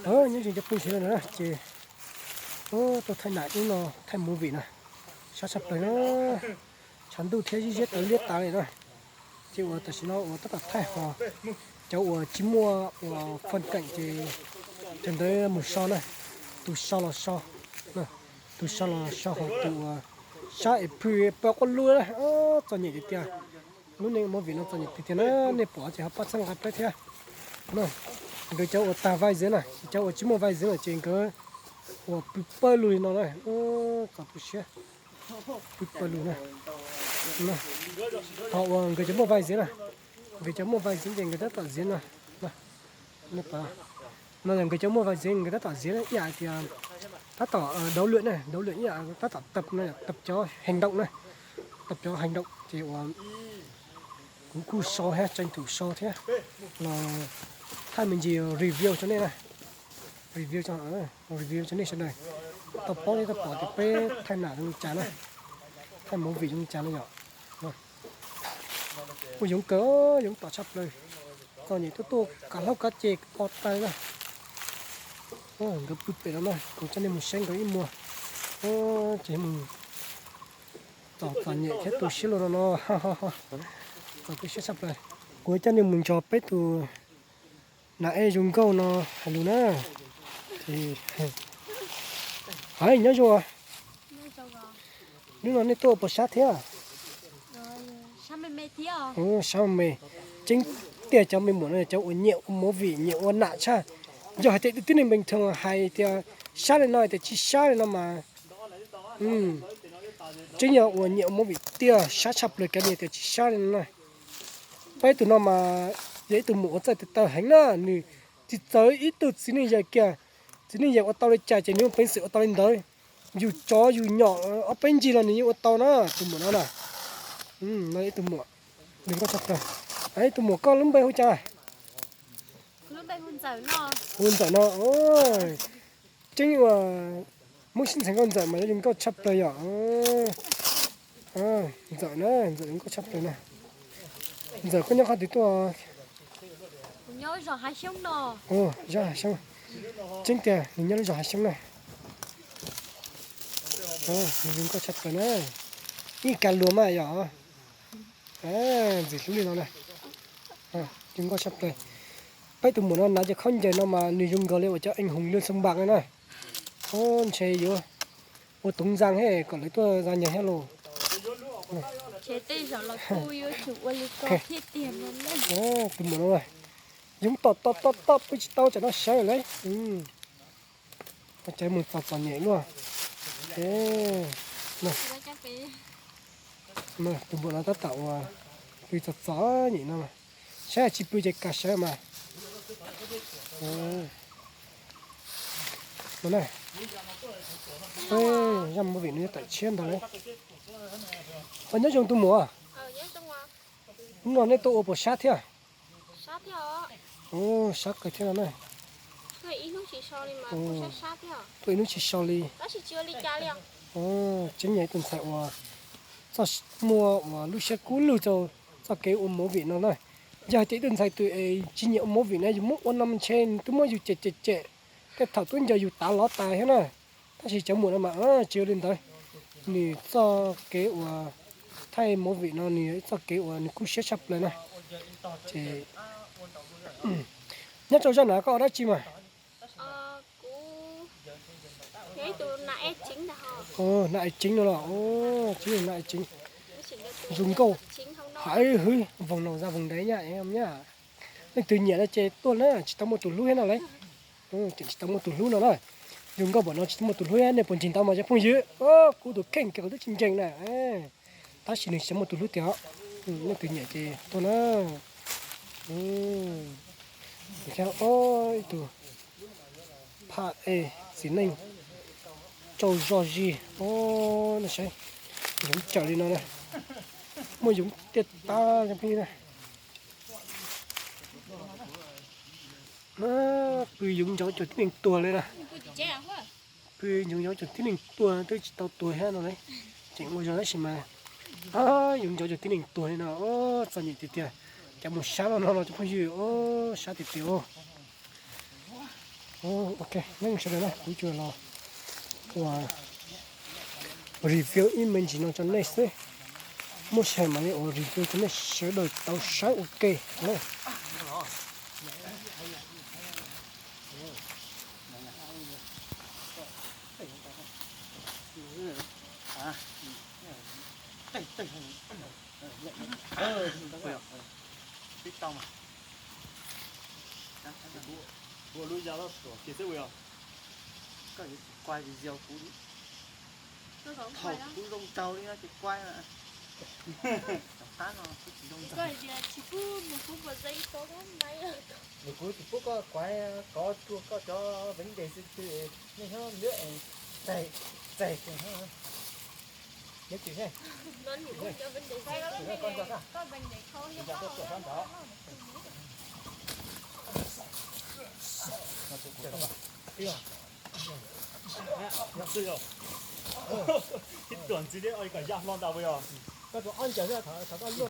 Nyob zoo cov phooj ywg na, ces tuaj thaij nam ub no, thaij movie na, sab tshaj plaws na. Tshav ntuj thiab zib ziab tawv liab tas li na. Ces uas tam sim no uas tab tom thaij ho cov uas tsis muaj uas phong cảnh ces cov ntawd mus so na, tus so los so, tus so los so ho tus uas sab es pw pw quaj lug na. Txom nyem tiag tiag. Lub neej movie no txom nyem tiag tiag na, nej pom ces ho pab txhawb nqa peb thiab na. Nkawd cov uas tag vai dxev na, cov uas tsis muaj vai dxev lawm ces nkawd uas pw pawg lug li no na, txaus tu siab, pw pawg lug na. Thaum uas nkawd cov muaj vai dxev na, nkawd cov muaj vai dxev ces nkawd tab tom dxev no, no yog nkawd cov muaj vai dxev nkawd tab tom dxev ib yam tias tab tom đấu luyện na, đấu luyện ib yam tab tom tập no, tập cov hành động na, tập cov hành động ces uas kuv kuj sau thiab, tranh thủ sau thiab los thaij me ntsis review rau nej na, review, review rau nej sawv daws tau paub thiab tau pom tias peb thaij nam zoo li cas na, thaij movie zoo li cas na yom. Ua yoov kawg, yoov tom tshaj plaws, txom nyem tuaj tuaj kav hlaub kav ce ko taw na. Nkawd pw pem no na, kuv coj nej mus saib nkawd ib muag, ces mus txom txom nyem thiab tu siab luaj no no, txaus tu siab tshaj plaws. Kuv coj nej mus nrog peb tus nam ej zoo nkauj no hais lus na. Hais nyob zoo, hnub no nej tuaj ua puas sab thiab? Sab me, tseeb tiag cov me muam no cov uas nyiam ua movie nyiam ua nam tshaj. Yog hais tias tib neeg bình thường hais tias sab li no tias tsis sab li no mas, tseeb yog uas nyiam ua movie tiag sab tshaj plaws cov niag tias tsis sab li no na. Peb tus no mas yog ib tug muam uas txawj tes taw heev na, nws tsis txawv ib tug txiv neej yawg kiag. Txiv neej yawg ua tau li cas ces nws muaj peev xwm ua tau li ntawd. Yus tsov yus nyom ob peb ncig los nws yeej ua tau na, tus muam no na. Ib tug muam, ib tug muam koj lub npe hu cas? Hu Ntxawm no. Tseeb uas Hmoob sib ntxhais Nkauj Ntxawm mas zoo nkauj tshaj plaws yom. Ntxawm na, Ntxawm zoo nkauj tshaj plaws na. Ntxawm koj nyob qhov twg tuaj? Zos Hav Xyoob. Tseeb tiag nws nyob lub zos Hav Xyoob na. Nws zoo nkauj tshaj plaws na. Ib kas luas mas yom. Ntxim hlub li no na. Zoo nkauj tshaj plaws. Peb tus muam no hnav cov khaub ncaws no mas nws zoo nkaus li uas cov anh hùng Liên Xô Bang na. Ntshe yuav ua tub ntxaa he kom lawv tuaj za nyas thiab lauj. Tus muam no yoov tom tom tom tom pw tsis tau tsam no sawv lawm. Cov mus txom txom nyem luaj. Tus muam no tab tom uas pw txom txom nyem no, saib tsis pw ces kam sawv mas. Zaj movie no yog tawm tshiab ntag lauj. Nyob zoo tus muam, hnub no nej tuaj ua puas sab thiab? Sab kawg thiab no na. Tuaj ib hnub tsis so li. Tseeb yog ib tug ntxhais uas txoj muaj uas lub siab kub lug rau txoj kev ua movie no na. Yog hais tias ib tug ntxhais twg es tsis nyiam ua movie na yus muab ua no ntshe nws twb muab yus cem cem cem, tej thaum twb ncaws yus tav lov tas thiab na. Tab sis cov muam no mas tsis ua li ntawd. Nws txoj kev uas thaij movie no nws yog ib txoj kev uas nws kub siab tshaj plaws na. Ces nyob rau zaj no koj ua dab tsi mas? Nam es tseev no los, tseeb nam es tseev. Zoo nkauj haiv hwv voos no zaj voos ntawd nyaj nyaj. Leej twg nyiam no ces tuaj na, tsis tau muaj tus hlub thiab no lauj. Tseem tsis tau muaj tus hlub no na. Zoo nkauj npaum no tsis tau muaj tus hlub thiab, nej puas ntseeg tau mas cov phooj ywg? Kuv tus kheej kawg twb tsis ntseeg na. Tab sis nws tsis tau muaj tus hlub tiag. Leej twg nyiam ces tuaj na. Thiab ib tug phaj es txiv neej tsaug zog zig. Nej saib, yoov cawm li no na. Muaj yoov tiaj tab zoo phooj ywg na. Pw yoov ncaus cuag tib neeg tuag li na. Pw yoov ncaus cuag tib neeg tuag twb tsis tau tuag thiab no lauj. Tseem ua zog tab sis mas yoov ncaus cuag tib neeg tuag li no, txom nyem tiag tiag. Cas mus sab no no cov phooj ywg, sab tiag tiag. Ok, nej sawv daws na, kuv tsuas los ua review ib me ntsis no rau nej xwb. Muaj sij hawm mam li ua review rau nej sawv daws tau saib ua ke na. Ua lub yas loj tuam kiag xwb ua yog. Koj yuav tsis quaj video kuv li. Thaum kuv zoo nraug li no ces quaj mas. Tom qab no kuv tsis zoo nraug. Nws kuv tsis pub koj quaj, kov tuag koj cov vấn đề riêng tư, nej nyob lwm txais txais. Nyob tsis, koj nco, koj tuaj sab nraud. Ib tuam ntxiv thiab ua li kom ya hlo ntawd puas yog? Koj tus ob ncaws xwb, thaum koj